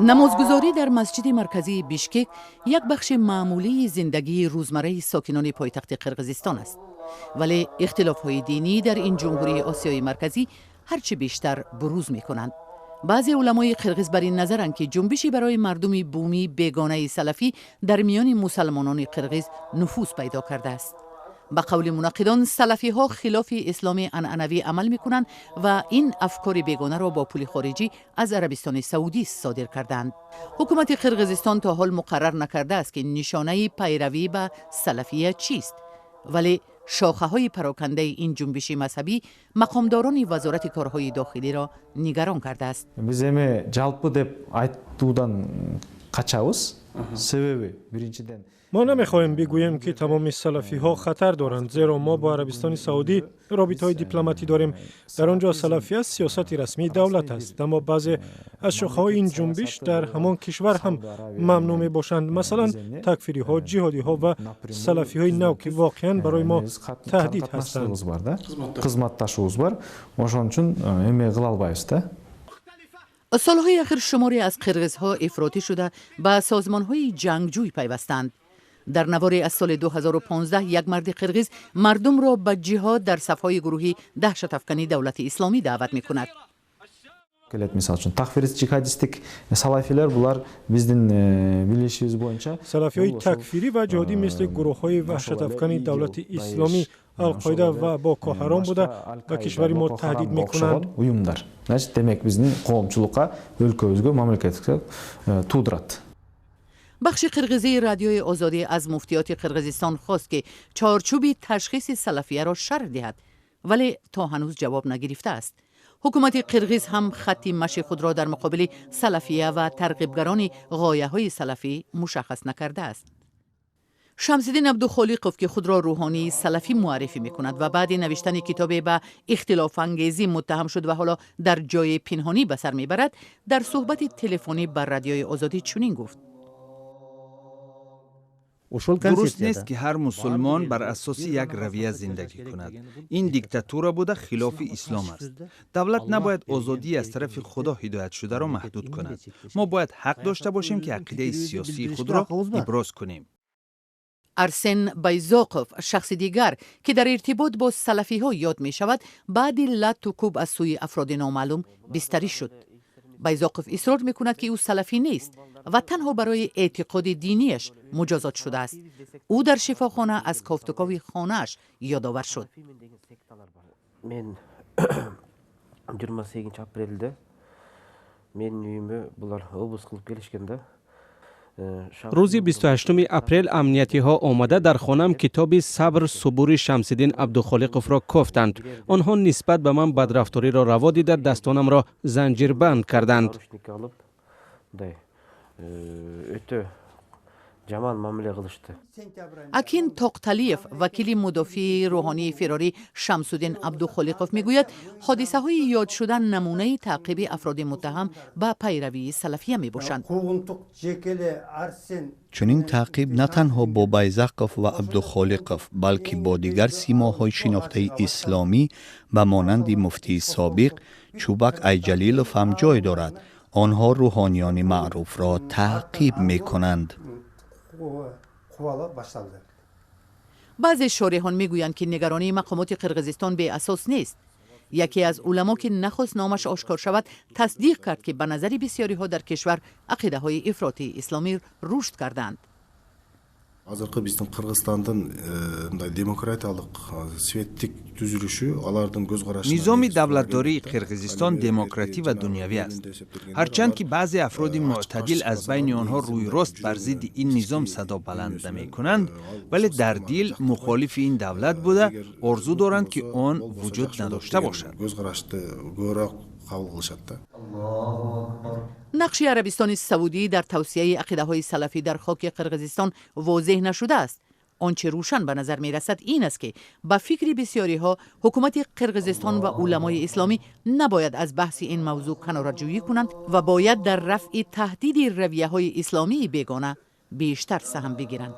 Намозгузорӣ дар масҷиди марказии Бишкек як бахши маъмулии зиндагии рӯзмарраи сокинони пойтахти Қирғизистон аст, вале ихтилофҳои динӣ дар ин ҷумҳурии Осиёи Марказӣ ҳарчи бештар бурӯз мекунанд. Баъзе уламои қирғиз бар ин назаранд, ки ҷунбиши барои мардуми бумӣ бегонаи салафӣ дар миёни мусалмонони қирғиз нуфуз пайдо кардааст. Ба қавли мунаққидон, салафиҳо хилофи исломи анъанавӣ амал мекунанд ва ин афкори бегонаро бо пули хориҷӣ аз Арабистони Саудӣ содир кардаанд. Ҳукумати Қирғизистон то ҳол муқаррар накардааст, ки нишонаи пайравӣ ба салафия чист, вале шохаҳои парокандаи ин ҷунбиши мазҳабӣ мақомдорони Вазорати корҳои дохилиро нигарон кардааст. Биз эми жалпы деп айтуудан качабыз, себеби биринчиден, Мо намехоҳем бигӯем, ки тамоми салафиҳо хатар доранд, зеро мо бо Арабистони Саудӣ робитаҳои дипломатӣ дорем. Дар он ҷо салафия сиёсати расмии давлат аст, аммо баъзе аз шохаҳои ин ҷунбиш дар ҳамон кишвар ҳам мамнӯъ мебошанд, масалан, такфириҳо, ҷиҳодиҳо ва салафиҳои нав, ки воқеан барои мо таҳдид ҳастанд. Бар да, кызматташыбыз бар, ошон үчүн эме кыла албайбыз да. Солҳои ахир шуморе аз қирғизҳо ифротӣ шуда, ба созмонҳои ҷангҷӯй пайвастанд. Дар наворе аз соли 2015 як марди қирғиз мардумро ба ҷиҳод дар сафҳои гурӯҳи даҳшатафкани Давлати Исломӣ даъват мекунад. Келет, мисалы үчүн, такфирист, жихадисттик салафилер, булар биздин билишибиз боюнча Салафиҳои такфирӣ ва ҷиҳодӣ мисли гурӯҳҳои ваҳшатафкани Давлати Исломӣ, Алқоида ва Боко Ҳаром буда, ба кишвари мо таҳдид мекунанд. Уюмдар, значит, демек, биздин коомчулукка, өлкөбүзгө, мамлекетибизге туудурат. Бахши қирғизии Радиои Озодӣ аз муфтиёти Қирғизистон хост, ки чорчӯби ташхиси салафияро шарҳ диҳад, вале то ҳанӯз ҷавоб нагирифтааст. Ҳукумати қирғиз ҳам хатти маши худро дар муқобили салафия ва тарғибгарони ғояҳои салафӣ мушаххас накардааст. Шамсиддин Абдухолиқов, ки худро рӯҳонии салафӣ муаррифӣ мекунад ва баъди навиштани китобе ба ихтилофангезӣ муттаҳам шуд ва ҳоло дар ҷои пинҳонӣ ба сар мебарад, дар суҳбати телефонӣ ба Радиои Озодӣ чунин гуфт: Дуруст нест, ки ҳар мусулмон бар асоси як равия зиндагӣ кунад. Ин диктатура буда, хилофи ислом аст. Давлат набояд озодии аз тарафи Худо ҳидоятшударо маҳдуд кунад. Мо бояд ҳақ дошта бошем, ки ақидаи сиёсии худро иброз кунем. Арсен Байзоқов, шахси дигар, ки дар иртибот бо салафиҳо ёд мешавад, баъди латту кӯб аз сӯи афроди номаълум бистарӣ шуд. Байзоқов исрор мекунад, ки ӯ салафӣ нест ва танҳо барои эътиқоди динияш муҷозот шудааст. Ӯ дар шифохона аз кофтукови хонааш ёдовар шуд. Мен 28-апрелде менин үйүмө булар обыск кылып келишкен да. Рӯзи 28 апрел амниятиҳо омада, дар хонаам китоби «Сабр субури» Шамсиддин Абдухолиқовро кофтанд. Онҳо нисбат ба ман бадрафториро раво дида, дастонамро занҷирбанд карданд. Наручник алып, мындай өтө жаман мамиле кылышты. Акин Тоқталиев, вакили мудофии рӯҳонии фирорӣ Шамсуддин Абдухолиқов, мегӯяд, ҳодисаҳои ёдшуда намунаи таъқиби афроди муттаҳам ба пайравии салафия мебошанд. Чунин таъқиб на танҳо бо Байзақов ва Абдухолиқов, балки бо дигар симоҳои шинохтаи исломӣ ба монанди муфтии собиқ Чубак Айҷалилов ҳам ҷой дорад. Онҳо рӯҳониёни маъруфро таъқиб мекунанд. Кубала башталды. Баъзе шореҳон мегӯянд, ки нигаронии мақомоти Қирғизистон беасос нест. Яке аз уламо, ки нахост номаш ошкор шавад, тасдиқ кард, ки ба назари бисёриҳо дар кишвар ақидаҳои ифротии исломӣ рушд кардаанд. Азыркы биздин Кыргызстандын мындай демократиялык светтик түзүлүшү алардын көз карашына Низоми давлатдории Қирғизистон демократӣ ва дунявӣ аст. Ҳарчанд ки баъзе афроди мӯътадил аз байни онҳо рӯйрост бар зидди ин низом садо баланд намекунанд, вале дар дил мухолифи ин давлат буда, орзу доранд, ки он вуҷуд надошта бошад. Көз карашты көбүрөөк кабыл кылышат да. Нақши Арабистони Саудӣ дар тавсияи ақидаҳои салафӣ дар хоки Қирғизистон возеҳ нашудааст. Он чӣ рӯшан ба назар мерасад, ин аст, ки ба фикри бисёриҳо ҳукумати Қирғизистон ва уламои исломӣ набояд аз баҳси ин мавзӯъ канораҷӯӣ кунанд ва бояд дар рафъи таҳдиди равияҳои исломии бегона бештар саҳм бигиранд.